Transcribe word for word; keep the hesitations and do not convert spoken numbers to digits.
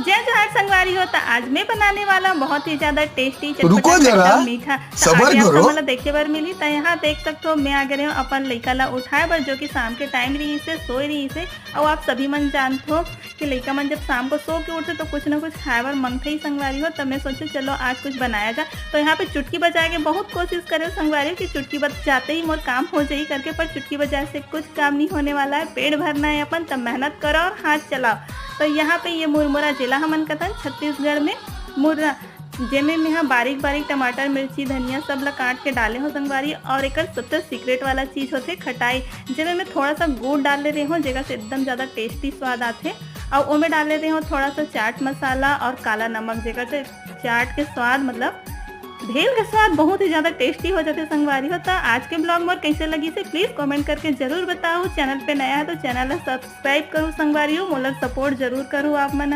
जय जोहार संगवारी हो, त आज मैं बनाने वाला बहुत ही ज्यादा टेस्टी रुको जरा, मीठा। त सबर आगे आप करो। मन ला देखे बर मिली। त यहाँ देख सकत हो, मैं आ गे रहे हूँ अपन लइका ला उठाए बर, जो कि शाम के टाइम रहिस हे, सोए रहिस हे। और आप सभी मन जानत हो कि लइका मन जब शाम को सो के उठे तो कुछ ना कुछ खाए बर मंगथे ही संगवारी हो। त मैं सोचे चलो आज कुछ बनाया जा। तो यहाँ पे चुटकी बजाए के बहुत कोशिश करे संगवारी हो कि चुटकी बजाते ही मोर काम हो जाही करके, पर चुटकी बजाए से कुछ काम नहीं होने वाला है। पेट भरना है अपन, तब मेहनत करो और हाथ चलाओ। तो यहाँ पे ये मुरमुरा, जेला हमन कथन छत्तीसगढ़ में मुर्रा, जेमे में हा बारीक बारीक टमाटर, मिर्ची, धनिया सब ला काट के डाले हो संगवारी। और एकर सबसे सीक्रेट वाला चीज होथे खटाई, जेमे में थोड़ा सा गुड़ डाल ले रहे हो, जेकर से एकदम ज्यादा टेस्टी स्वाद आथे। और ओमे डाल ले रहे हो थोड़ा सा चाट मसाला और काला नमक, जेकर से चाट के स्वाद, मतलब भेल के स्वाद बहुत ही ज्यादा टेस्टी हो जाथे संगवारी हो। त आज के ब्लॉग मोर कैसे लगिस हे, प्लीज कमेंट करके जरूर बताओ। चैनल पे नया है तो चैनल ला सब्सक्राइब करू संगवारी हो, मोला सपोर्ट जरूर करू आप मन ह।